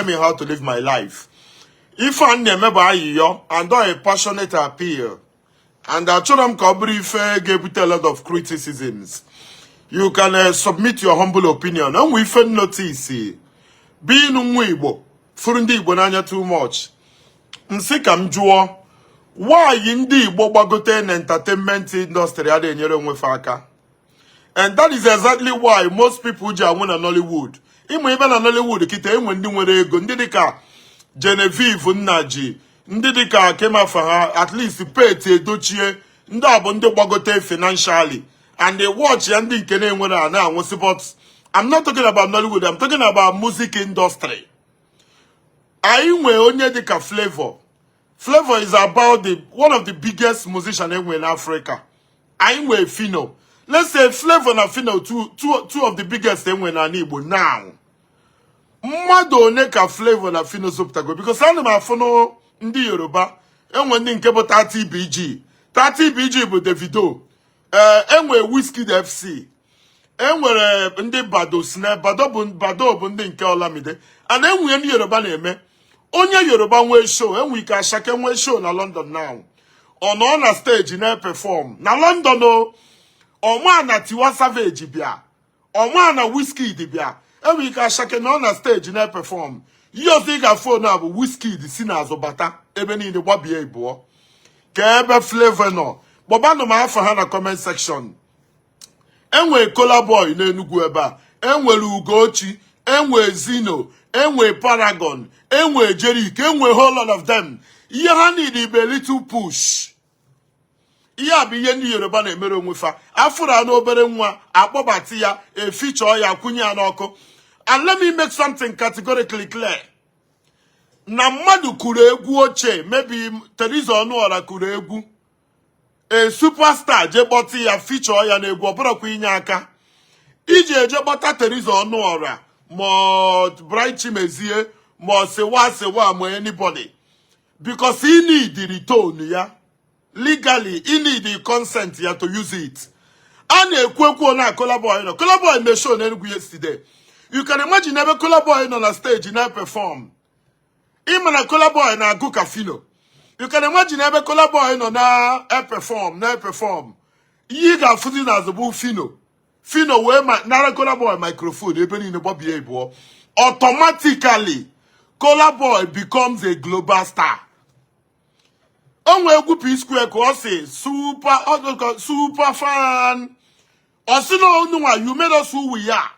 tell me how to live my life. Ife a m na-eme bụ ayịyọ and a passionate appeal, and achọrọ m ka ọ bụrụ ife ga-ebute a lot of criticisms. You can submit your humble opinion. Enwe ife notice being nwa Igbo fụrụ ndị Igbo n'anya too much, nsị ka m jụọ, why ndị Igbo gbagote na entertainment industry adịghị enyere onwefe aka? And that is exactly why most people ji anwụ na Nollywood. Ịmụ ebe na Nollywood kịta, enwe ndị nwere ego, ndị dịka Genevieve Nnaji, ndị dịka Kemafa ha, at least Pete Edochie. Ndị a bụ ndị gbagote financially and they watch ya. Ndị nke na-enwere a na-anwụsị. But I'm not talking about Nollywood, I'm talking about music industry. Anyị nwee onye dịka Flavour. Flavour is about the one of the biggest musician enwe in Africa. Anyị nwee Phyno. Let's say Flavour na Phyno, two of the biggest enwe n'ala Igbo now. Mmadụ one ka Flavour na Phyno zụpụtago? Because ana m afụnụ ndị Yoruba enwe ndị nke bụ 30 BG. 30 BG bụ Davido. Ee, enwe Wizkid FC, enwere ndị Bado Sne Bado, bụ Bado bụ ndị nke Olamide. And enwe ndị Yoruba na-eme. Onye Yoruba nwee show, enwe ike Asake nwee show na London now, ọ nọ na stage na-perform na London o, ọma na Tiwa Savage bịa, ọma na Wizkid bịa. Enwere ike Asake nọ na stage na-perform, ihe ọzọ ị ga-afụ a bụ Wizkid si n'azụ bata, ebe niile gbabie ịbụọ. Ka ebe Flavour nọ, kpọbanụ m afọ ha na comment section. Enwe Kola Boy n'Enugu ebe a, enwere Ugochi, enwe Zino, enwe Paragon, enwe Jerick, enwe whole lot of them. Ihe ha need bụ a little push. Ihe a bụ ihe ndị Yoruba na-emere onwe fa. Afụrụ anụ obere nwa, akpọbata ya, efichọọ ya, kwụnye ya n'ọkụ. And let me make something categorically clear: na mmadụ kụrụ egwu ochie, maybe Teresa Ọnụọra kụrụ egwu, a superstar jee kpọta ya, fichọọ ya n'egwu, ọ bụrụkwa inye aka iji eje kpọta Teresa Ọnụọra, ma ọ Bright Chimezie, ma ọ sịwa sịwa, ma anybody, because he need the tone ya legally, he need the consent ya to use it. A na-ekwu ekwu na Kola Boy nọ. Kola Boy mee show n'Enugu yesterday. You can imagine ebe Kola Boy nọ na stage na-perform. Ịma na Kola Boy na-agụ ka Phyno. You can imagine ebe Kola Boy nọ na-perform na-perform, ihe ị ga-afụzi n'azụ bụ Phyno. Phyno wee ma nara Kola Boy microphone, ebe niile gbabie ịbụọ. Automatically, Kola Boy becomes a global star. O nwee egwu P Square ka ọ si super, ọ super fan, ọ sị na onunwa, "You made us who we are."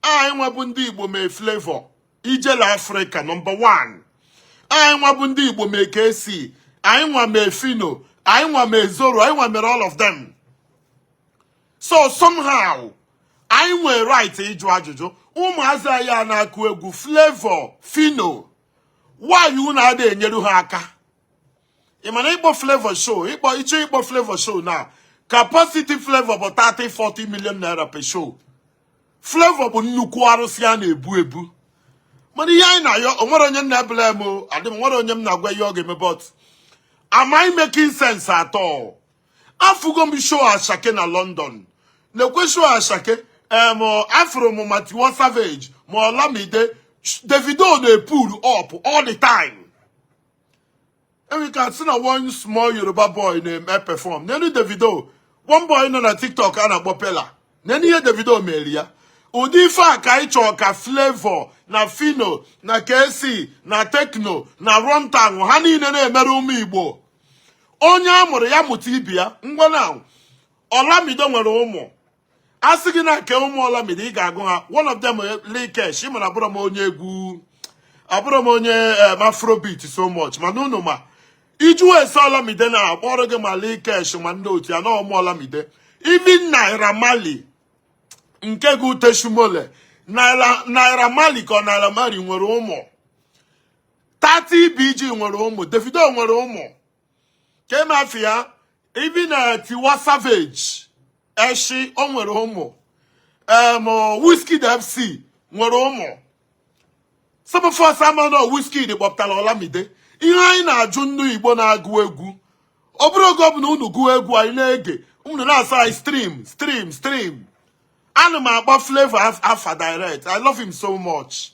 Anyị nwa bụ ndị Igbo mee Flavour Ijele Africa number one. Anyị nwa bụ ndị Igbo mee KC, anyị nwa mee Phyno, anyị nwa mee Zoro, anyị nwa mere all of them. So somehow anyị nwere right ịjụ ajụjụ. Ụmụazị anyị a na-akụ egwu, Flavour, Phyno, why unu ada enyeru ha aka? Ị mana ịkpọ Flavour show, ịkpọ ịchọ ịkpọ Flavour show na capacity Flavour bụ 30 40 million naira per show. Flavour bụ nnukwu arụsị a na-ebu ebu. Mana ihe anyị na-ayọ, o nwere onye m na-ebele m o, adị m nwere onye m na-agwa ihe ọ ga-eme, but am I making sense at all? Afụgo m show Asake na London, na-ekwe show Asake em, afụrụ m ma Tiwa Savage, ma Olamide, Davido na-epull up all the time. Enwe ka sị na one small Yoruba boy na-eme perform n'elu Davido, one boy nọ na TikTok a na-akpọ Pela, n'elu ihe Davido mere ya. Ụdị ife a ka anyị chọrọ ka Flavour na Phyno na KC na Tekno na Runtown, ha niile na-emere ụmụ Igbo. Onye a mụrụ ya mụta ibi ya. Ngwa, na Olamide nwere ụmụ, a sị gị na nke ụmụ Olamide, ị ga-agụ ha. One of them, Likesh. Ị mara abụrọ m onye egwu, abụrọ m onye afrobeat so much, mana unu ma iju ese Olamide na-akpọrọ gị ma Likesh ma ndị otu ya na ụmụ Olamide. Even Naira Marley nke gị Teshumole, Naira Marley, ka ọ Naira Marley nwere ụmụ, 30 BG nwere ụmụ, Davido nwere ụmụ, kemafia, even Tiwa Savage eshi o nwere ụmụ, Wizkid FC nwere ụmụ. Some of us ama na Wizkid kpọpụtara Olamide. Ihe anyị na-ajụ ndị Igbo na-agụ egwu, ọ bụrụ oge ọ bụla unu gụọ egwu, anyị na-ege, unu na-asa anyị stream, stream, stream. Ana m akpọ Flavour afa direct. I love him so much.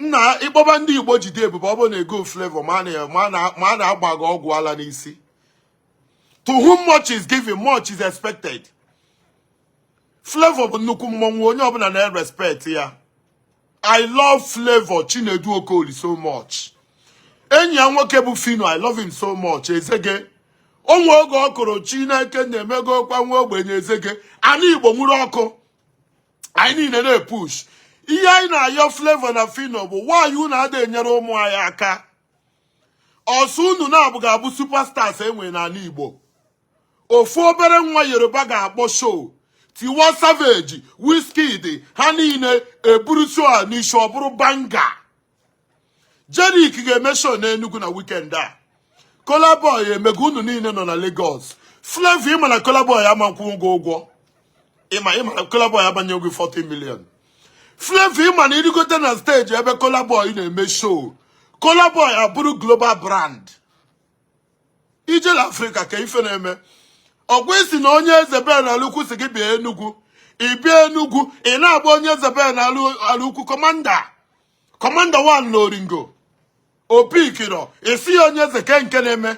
Nna, ịkpọba ndị Igbo jide ebube, ọ bụrụ na ego Flavour ma a na-agba gị ọgwụ ala n'isi. To whom much is given, much is expected. Flavour bụ nnukwu mmọnwụ, onye ọbụla na-respect ya. I love Flavour Chinedu Okoli so much. Enyi ya nwoke bụ Phyno, I love him so much. Ezege onwe oge ọ kụrụ Chineke na-emego kwa nwa ogbenye ezege, ana Igbo nwere ọkụ, anyị niile na-epush. Ihe anyị na-ayọ Flavour na Phyno bụ nwaanyị unu ada enyere ụmụ anyị aka ọsọ. Unu na-abụ ga-abụ superstars enwere n'ala Igbo. Ofu obere nwa Yoruba ga-akpọ show, Tiwa Savage, Wizkid, ha niile eburu show a n'isi, ọ bụrụ banger. Jeriq ga-eme show n'Enugu na weekend a. Kolaboy emego, unu niile nọ na Lagos. Flavour, ịma na Kolaboy amankwụ ụgwọ ụgwọ, ịma na Kolaboy agbanye gị 40 million. Flavour, ịma na irigote na stage ebe Kolaboy na-eme show, Kolaboy abụrụ global brand. Ijele Afrịka ka ife na-eme ọgwa isi na onye eze be na alukwu si gị bịa Enugwu. Ị bịa Enugwu, ị na-agba onye eze be na alukwu commander, commander one na oringo opikiro isi ya onye eze ke nke na-eme.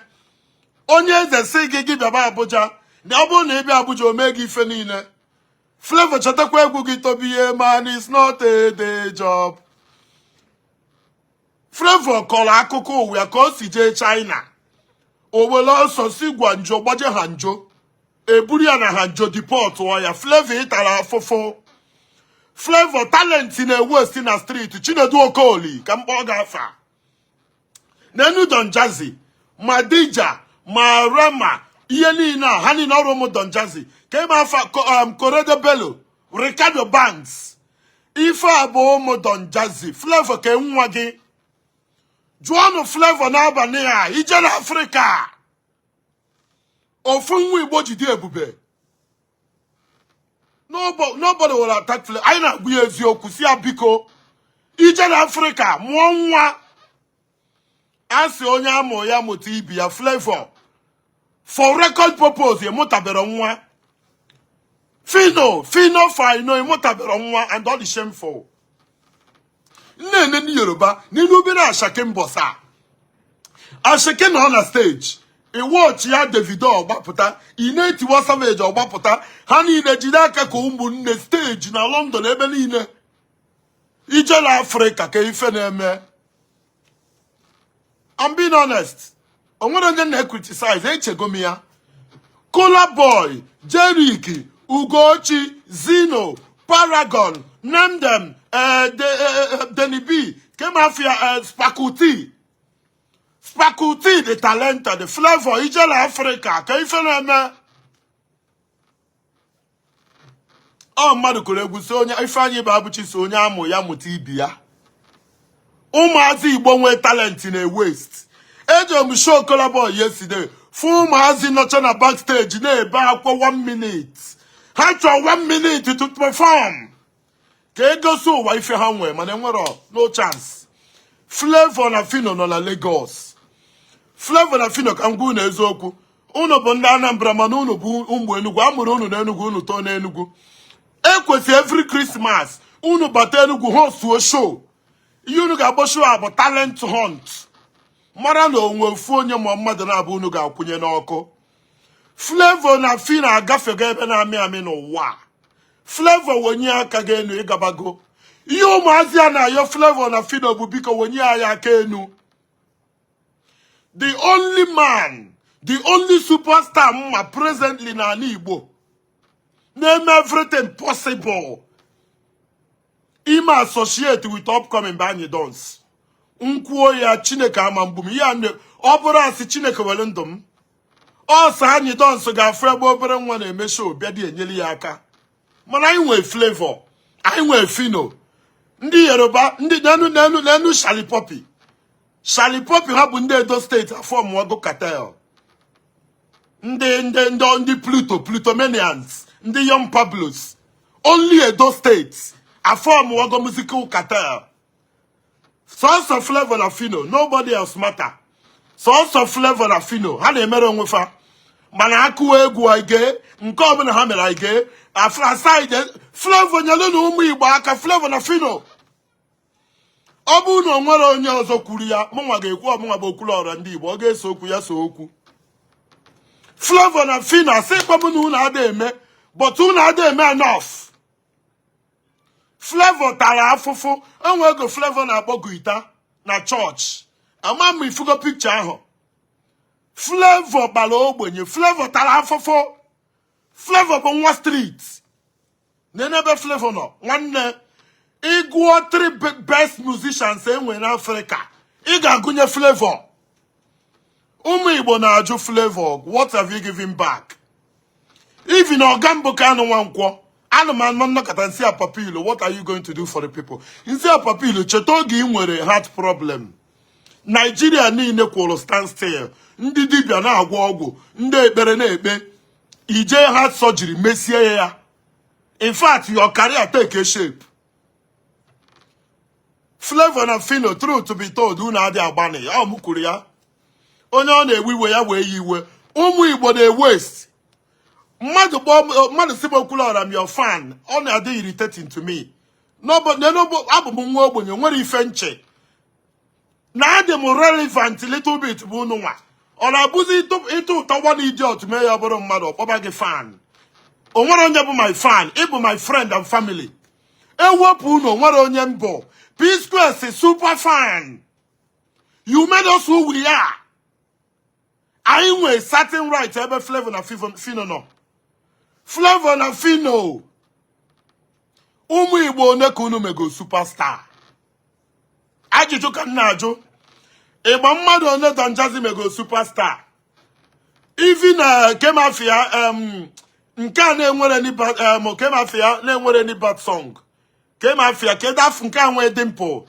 Onye eze si gị gị bịaba Abuja, na ọ bụrụ na ị bịa Abuja, o mee gị ife niile. Flavour, chetakwa egwu gị, "To be a man is not a day job." Flavour kọrọ akụkọ ụwa ya ka o si jee China, o were ọsọ si Guangzhou gbaje Hangzhou, eburu ya na Hangzhou deportụọ ya. Flavour, ịtara afụfụ. Flavour, talent na-ewu esi na street. Chinedu Okoli ka m kpọọ gị afa n'enu Don Jazzy, ma Dija, ma Rema, ihe niile a, ha niile ọrụ ụmụ Don Jazzy ka eme afa. Korede Bello, Ricardo Banks, ife a bụ ụmụ Don Jazzy. Flavour, ka nwa gị jụọnụ. Flavour, n'abalị a ije na Afrịka, ofu nwa Igbo jide ebube. Nobody will attack Flavour. Anyị na-agwa ya eziokwu, si ya biko, ije na Afrịka mụọ nwa. A sị onye amụ ya mụta ibi ya. Flavour, for record purpose, ịmụtabere nwa. Phyno, Phyno, Phyno, ịmụtabere nwa, and all the shameful nne ndị Yoruba n'elu obere Asake. Mbọsa Asake nọ na stage, iwọchi ya, Davido ọgbapụta, ị na-etiwa Savage ọgbapụta, ha niile jide aka ka ụmụnne, stage na London, ebe niile. Ije na Afrịka ka ife na-eme. I'm being honest, o nwere onye na-criticize, echego m ya. Kola Boy, Jeriq, Ugochi, Zino, Paragon, name them, Denny B, Kemafia, Spakuti, Spakuti, the talented, the Flavor, Ijele Africa, ka ife na-eme. Ọ mmadụ kụrụ egwu si onye Ifeanyị bụ Abụchi si onye amụ ya mụta ibi ya. Ụmụazị Igbo nwee talent na waste. Eje m show Kolaboy yesterday, fụ ụmụazị nọcha na backstage na-ebe akwa. One minute ha chọrọ, one minute to perform ka egosi ụwa ife ha nwee, mana enwero no chance. Flavour na Phyno nọ na Lagos. Flavour na Phyno, ka m gwa unu eziokwu, unu bụ ndị Anambra, mana unu bụ ụmụ Enugu, amụrụ unu n'Enugu, unu too n'Enugu. Ekwesị every Christmas unu bata Enugu, hostuo show. Ihe unu ga-agba show a bụ talent hunt, mara na onwe ofu onye ma mmadụ na-abụ unu ga-akwụnye n'ọkụ. Flavour na Phyno agafego ebe na-amị amị n'ụwa. Flavour, wenye aka gị enu, ịgabago. Ihe ụmụazị a na-ayọ Flavour na Phyno bụ biko, wenye anyị aka enu. The only man, the only superstar mma presently n'ala Igbo na-eme everything possible ime associate with upcoming bụ Anyị Dons. Nkwuo ya, Chineke ama mgbu m. Ihe a ọ bụrụ asị, Chineke were ndụ m. Ọsọ Anyị Dons ga-afụ ebe obere nwa na-eme show, bịa dị enyere ya aka. Mana anyị nwee Flavour, anyị nwee Phyno. Ndị Yoruba, ndị n'enu n'enu n'enu Shallipopi, Shallipopi, ha bụ ndị Edo Steeti aformụọgo cartel. Ndị Pluto, Plutomanians, ndị Young Pablos, only Edo Steeti aformụọgo musical cartel. Sọsọ Flavour na Phyno, nobody else matter. Sọsọ Flavour na Phyno, ha na-emere onwe fa, mana akụwa egwu anyị gee nke ọbụla ha mere anyị gee. Aside Flavour, nyelu na ụmụ Igbo aka. Flavour na Phyno, Ọ bụrụ na o nwere onye ọzọ kwuru ya, mụnwa ga-ekwu. Ọmụnwa bụ Okwuluọra ndị Igbo. Ọ ga-ese okwu ya, so okwu. Flavour na Phyno, asị kpọm na unu ada eme, but unu ada eme enough. Flavour tara afụfụ. Enwe ego Flavour na-akpọ guitar na chọọchị. Ama m ifugo pikcha ahụ. Flavour gbara ogbenye. Flavour tara afụfụ. Flavour bụ nwa street. N'ebe Flavour nọ, nwanne, ịgụọ three best musicians enwere n'Africa, ị ga-agụnye Flavour. Ụmụ Igbo na-ajụ Flavour, "What have you given back?" Even ọga mbụ Kanu Nwankwọ, ana m anọ nnọkọta nsị apapilo, "What are you going to do for the people?" Nsị apapilo, cheta oge ị nwere heart problem, Nigeria niile kwụrụ stand still, ndị dibịa na-agwọ ọgwụ, ndị ekpere na-ekpe, ije heart surgery mesie ya. In fact, your career take a shape. Flavour na Phyno, truth to be told, unu adị agbani. Ọ m kwuru ya. Onye ọ na-ewe iwe ya wee ya iwe. Ụmụ Igbo na-waste. Mmadụ kpọọ mmadụ si m, "Okwuluọra, m your fan," ọ na-adị irritating to me. Abụ m nwa ogbenye nwere ife nche na adị m relevant little bit bụ unu nwa. Ọ na-abụzi ịtụ ụtọ one idiot mee ya bụrụ mmadụ ọkpọba gị fan. O nwere onye bụ my fan. Ịbụ my friend and family. Ewepụ unu, o nwere onye mbụ. P Square si super fan. You made us who we are. Anyị nwere certain right ebe Flavour na Phyno nọ. Flavour na Phyno, ụmụ Igbo one ka unu mego superstar? Ajụjụ ka m na-ajụ. Ịgba mmadụ one Don Jazzy mego superstar? Even Kemafia, nke a na-enwere any bad, Kemafia na-enwere any bad song. Kemafia, kedu afọ nke a nwee dimple?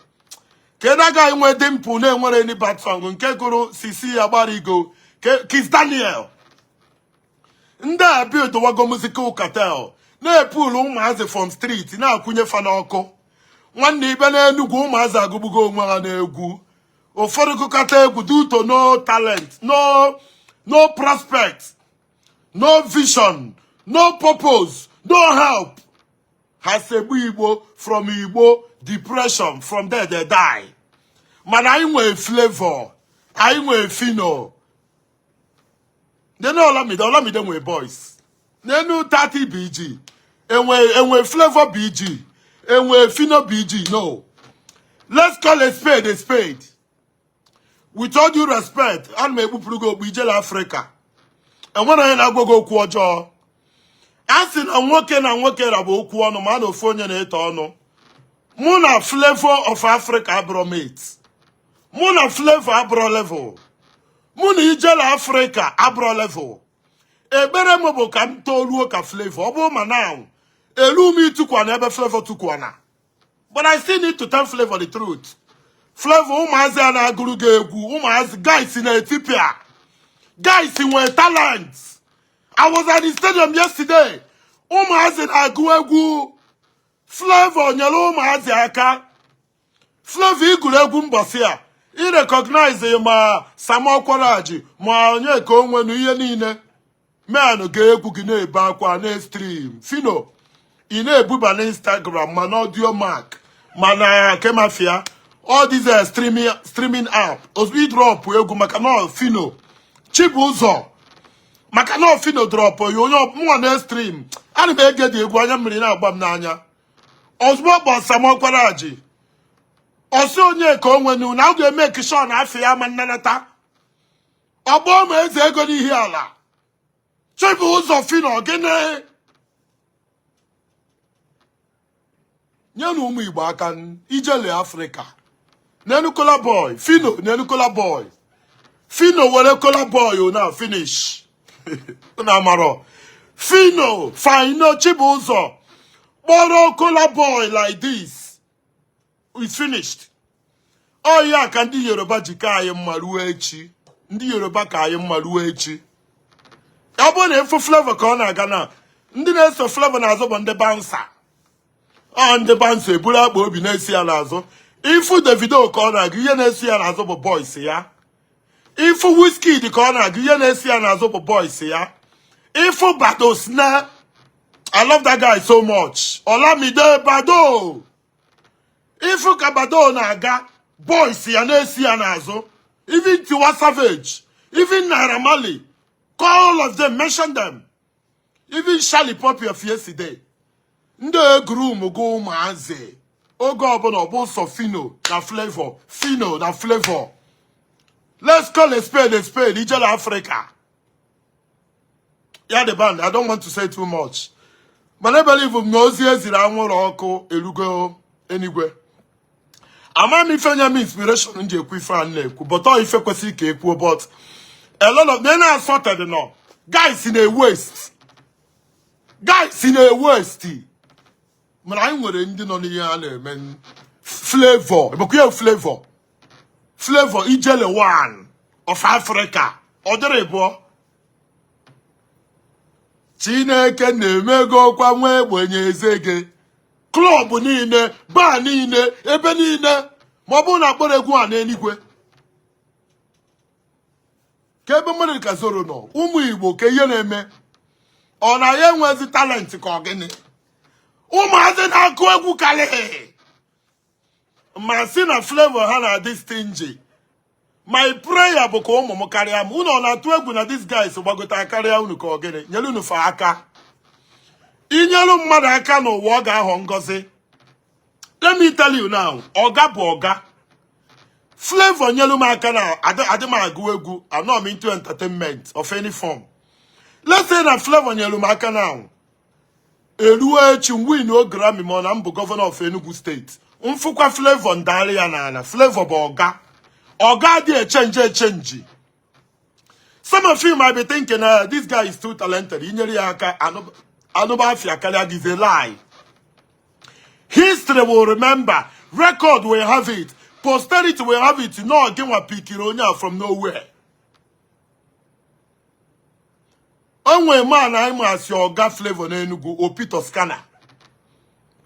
Kedu agaghị nwee dimple na-enwere any bad song, nke gụrụ sisi ya gbara igo? Kiss Daniel. Ndị a build wago musical cartel, na-epulu ụmụazị from street, na-akwụnye fa n'ọkụ. Nwanne, ibe n'Enugwu, ụmụazị agụgbugo onwe ha n'egwu. Ụfọdụ gụkọta egwu due to no talent, no prospect, no vision, no purpose, no help. Ha segbu igbo from igbo depression, from there they die. Mana anyị nwee Flavour, anyị nwee Phyno. Nenu Olamide. Olamide nwee boys. Nenu 30 BG. Enwe Flavour BG, enwe Phyno BG? No. Let's call a spade a spade. With all due respect, ana m ekpupụrụ gị okpu Ijele Afrịka. Enwere onye na-agwa gị okwu ọjọọ. A sị na nwoke na nwoke rabụ okwu ọnụ, ma na ofu onye na-eto ọnụ. Mụ na Flavour of Africa abụrọ mate. Mụ na Flavour abụrọ level. Mụ na Ijele Afrịka abụrọ level. Ekpere m bụ ka m toruo ka Flavour. Ọ bụrụ ma now elu m ịtụkwa na ebe Flavour tụkwa, but I still need to tell Flavour the truth. Flavour, ụmụazị a na-agụrụ gị egwu, ụmụazị guys na-etipịa, guys nwee talent. I was at the stadium yesterday. Ụmụazị na-agụ egwu. Flavour nyere ụmụazị aka. Flavour, igụrụ egwu mbọsị a, irecognize ma Sam Okwaraji ma onye ka onwe na ihe niile men ga-egwu gị na-ebe akwa na stream. Phyno, ị na-ebuba na Instagram, ma na Audiomack, ma na Kemafia, all these streaming app. Ozugbo ị drop egwu, maka na Phyno Chibụzọ, maka na Phyno drop ya, onye mụnwa na stream, ana m ege dị egwu, anya mmiri na-agba m n'anya. Ozugbo ọ kpọ Sam Okwaraji, ọsị onye ka o nwenu na ọ ga-eme kishon afọ ya ma nnanata ọgbọ ma eze ego n'ihi ala. Chibụzọ, Phyno, gịnị nyenụ ụmụ Igbo aka? Ijele Afrịka, n'enu Kola Boy. Phyno, n'enu Kola Boy. Phyno were Kola Boy o na finish na amarọ. Phyno, Phyno Chibụzọ kpọrọ Kola Boy like this, it's finished. Ọ ya ka ndị Yoruba ji ka anyị mma ruo echi. Ndị Yoruba ka anyị mma ruo echi. Ọ bụrụ na ịfụ Flavour ka ọ na-aga na ndị na-eso Flavour n'azụ bụ ndị bouncer. Ọ ndị bouncer eburu akpa obi na-esi ya n'azụ. Ịfụ Davido ka ọ na-aga, ihe na-esi ya n'azụ bụ boys ya. Ịfụ Wizkid ka ọ na-aga, ihe na-esi ya n'azụ bụ boys ya. Ịfụ Bado Sna, I love that guy so much, Olamide Bado. Ifu ka Badoo na-aga, boys ya na-esi ya n'azụ. Even Tiwa Savage, even Naira Marley, call all of them, mention them. Even Shallipopi of yesterday. Ndị eguru go ụmụazị oge ọbụla ọ bụ sọ Phyno na Flavour, Phyno na Flavour. Let's call a spade a spade. Ijele Africa ya the band. I don't want to say too much, mana ebelieve m na ozi eziri anwụrụ ọkụ erugo enigwe. Ama m ife nye m inspiration m ji ekwu ife a m na-ekwu, but ọ ife kwesịrị ka ekwuo. But a lot of men are sorted nọ. Guys na waste, guys na waste. Mana anyị nwere ndị nọ n'ihe a na-eme. Flavour ebekwa ya, Flavour, Flavour, Ijele one of Africa. Ọ dịrị bụọ Chineke na-emegokwa nwa egbenye eze gị. Club niile, bar niile, ebe niile, ma ọ bụrụ na akpọrọ egwu a n'eluigwe, ka ebe mmadụ ka Zoro nọ. Ụmụ Igbo, ka ihe na-eme, ọ na ya enwezi talent ka ọ gịnị? Ụmụazị na-akụ egwu karị ma si na Flavour ha na-adị stingy. My prayer bụ ka ụmụ m karịa m. Unu ọ na-atụ egwu na these guys gbagota karịa unu ka ọ gịnị? Nyere unu fa aka. Inyelu mmadụ aka n'ụwa, ọ ga-aghọ ngọzi. Let me tell you now, ọga bụ ọga. Flavour nyelu m aka na adị m agụ egwu, anọ m into entertainment of any form. Let's say na Flavour nyelu m aka now, eruo echi win o Grammy, ma ọ na m bụ governor of Enugu State, mfụkwa Flavour, ndalị ya n'ala. Flavour bụ ọga. Ọga dị echange echange. Some of you might be thinking, this guy is too talented, inyere ya aka anụba afia karịa gị. Is a lie. History will remember, record will have it, posterity will have it. No gị nwa pickiri onye a from nowhere. O nwee man anyị masị ọga Flavour n'Enugu, Opi Toscana.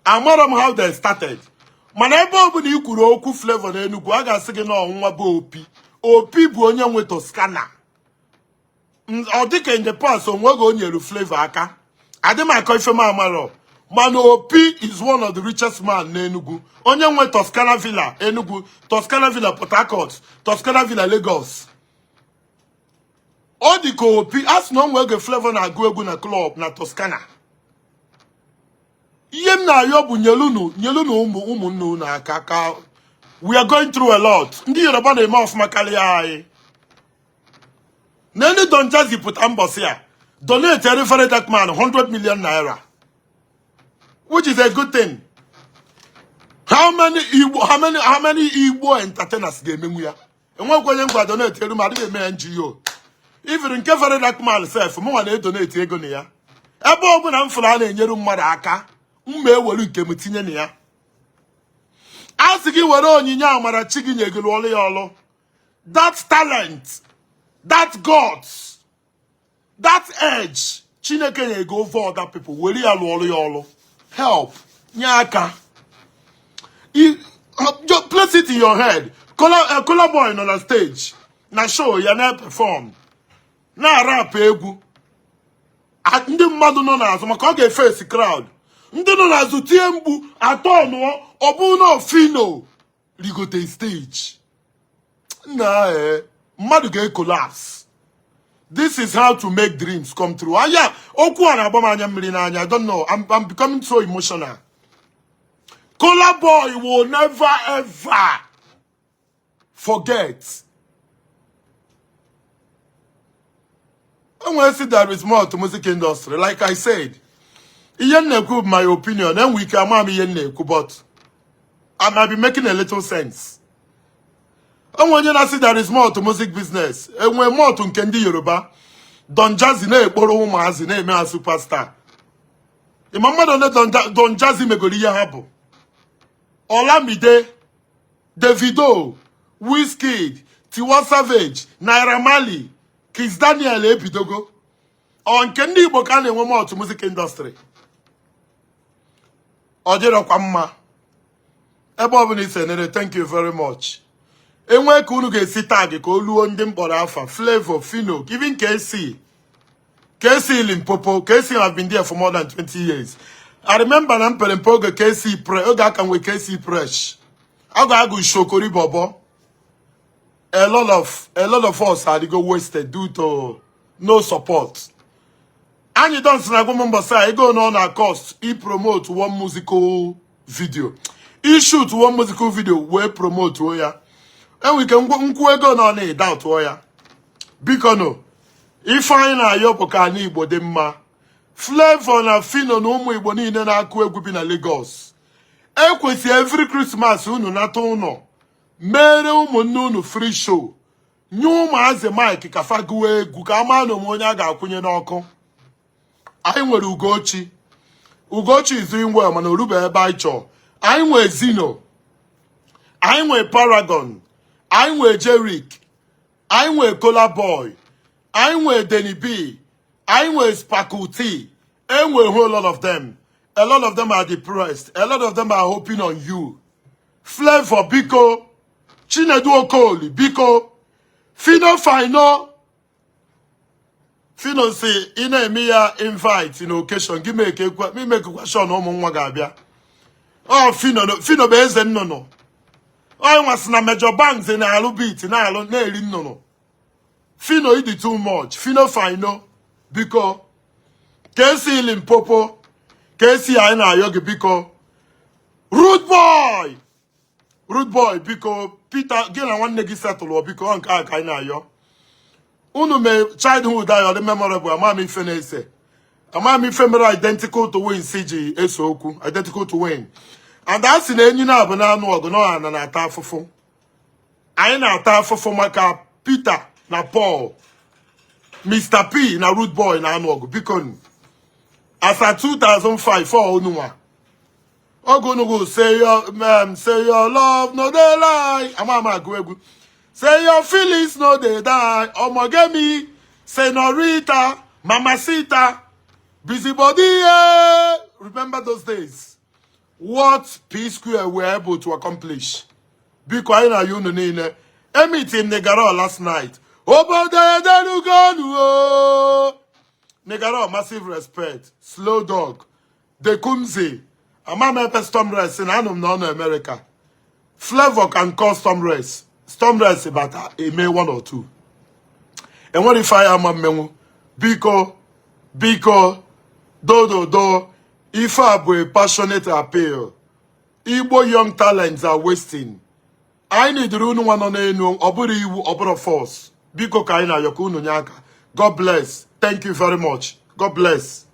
Amara m how they started, mana ebe ọ bụla i kwuru okwu Flavour n'Enugu, a ga-asị gị na ọnwa bụ Opi. Opi bụ onye nwe Toscana. Ọ dịka in the past onweghị o nyere Flavour aka. Adị m akọ ife m amarọ, mana Opi is one of the richest man n'Enugu, onye nwe Toscana Villa Enugu, Toscana Villa Port Harcourt, Toscana Villa Lagos. Ọ dị ka Opi a sị na onwe oge Flavour na-agụ egwu na club na Toscana. Ihe m na-ayọ bụ nyelunu, nyelunu ụmụ ụmụnne unu aka, ka we are going through a lot. Ndị Yoruba na-eme ọfụma karịa anyị. Na ndị Don Jazzy pụta mbọsị a donate every very dark man 100 million naira, which is a good thing. How many Igbo, how many Igbo entertainers ga-emenwu ya? Enwekwa onye ngwa donate elu ma adịghị eme NGO. Even nke very dark man sef, mụnwa na-edonate ego na ya. Ebe ọ bụla m fụrụ a na-enyere mmadụ aka, mma ewelu nke m tinye na ya. A sị gị were onyinye amara chi gị nyegoro ọlụ ya ọlụ. That talent, that guts, that edge Chineke nyego over other people, were ya lụọ ọlụ ya ọlụ. Help, nye aka. Just place it in your head. Kola Boy nọ na stage na show ya na-perform, na-arap egwu. Ndị mmadụ nọ n'azụ, maka ọ ga-efesi crowd, ndị nọ n'azụ tie mkpu atọ nụọ. Ọ bụrụ na Phyno rigote stage nna, ee, mmadụ ga-ecollapse. This is how to make dreams come true. Anya okwu a na-agba m anya mmiri n'anya. I don't know, I'm becoming so emotional. Kola Boy will never ever forget. Enwere si there is more to music industry. Like I said, ihe m na-ekwu bụ my opinion. Enwe ike ama m ihe m na-ekwu, but I might be making a little sense. Enwe onye na-asị there is more to music business. Enwe more to nke ndị Yoruba? Don Jazzy na-ekporo ụmụazị na-eme ha superstar. Ịma mmadụ ole Don Jazzy megoro ihe ha bụ? Olamide, Davido, Wizkid, Tiwa Savage, Naira Marley, Kiss Daniel ebidogo. Ọ nke ndị Igbo ka a na-enwe more to music industry? Ọ dịrọkwa mma. Ebe ọ bụla isi enere, thank you very much. Enwee ka unu ga-esi tag ka o luo ndị mkpọrọ afa Flavour, Phyno, even KC, KC Limpopo. KC have been there for more than 20 years. I remember na mpere mpe oge KC pre oge aka nwe KC Fresh. Agụ agụ shokori bobo. A lot of us adịgo wasted due to no support. Anyị don si na agwa m mbọsị a ego na ọ na cost i promote one musical video, i shoot one musical video wee promote ya. Enwere ike nkwụ ego na ọ na-ede tụọ ya. Biko no, ife anyị na-ayọ bụ ka ala Igbo dị mma. Flavour na Phyno na ụmụ Igbo niile na-akụ egwu bi na Lagos, ekwesị every Christmas unu nata ụlọ, mere ụmụnne unu free show, nye ụmụazị mic ka fa gụọ egwu, ka ama na onwe onye a ga-akwụnye n'ọkụ. Anyị nwere Ugochi. Ugochi is doing well, mana orube ebe anyị chọọ. Anyị nwere Zino, anyị nwere Paragon, anyị nwere Jerick, anyị nwere Kola Boy, anyị nwere Denny B, anyị nwere Sparkle T. Enwere a whole lot of them. A lot of them are depressed. A lot of them are hoping on you. Flavor, biko. Chinedu Okoli, biko. Fino Fino Fino si ị na-eme ya invite in occasion gị mekekwa sure na ụmụ nwa ga-abịa. Ọ Fino, Fino bụ eze nnụnụ. Ọ nwa sị na Major Banks na-alụ beat na-alụ na-eri nnụnụ. Fino, ịdị too much. Fino Fino, biko. Ka esi Limpopo, ka esi, anyị na-ayọ gị, biko. Rude Boy, Rude Boy, biko. Peter, gị na nwanne gị setụlụ, biko. Ọ nke a ka anyị na-ayọ unu. Mee childhood anyị ọ dị memorable. Ama m ife na-ese, ama m ife mere identical twins ji ese okwu. Identical twin and a sị na enyi na-abụ na-anụ ọgụ na ọha na-ata afụfụ. Anyị na-ata afụfụ maka Peter na Paul, Mr. P na Rude Boy na-anụ ọgụ. Biko, asa 2005 ọ unu nwa oge unu go say your love no dey lie. Ama ama agụ egwu. Say your feelings no dey die. Ọmọgemi, senorita, mamacita, busybody, yeah. Remember those days, what P Square were able to accomplish. Biko, anyị na-ayọ unu niile. Emitim Nigaro last night. Obodo ederugonu o Nigaro, massive respect. Slow Dog, Dekumzi, ama m ebe Stormres na anụ m na ọ nọ America. Flavor can call Stormres. Stormres bata eme one or two. Enwere ife anyị ama mmenwu. Biko, biko, dododo, ife a bụ a passionate appeal. Igbo young talents are wasting. Anyị nidiri unu nwa nọ n'elu. Ọ bụrụ iwu, ọ bụrụ force. Biko, ka anyị na-ayọ ka unu nye aka. God bless. Thank you very much. God bless.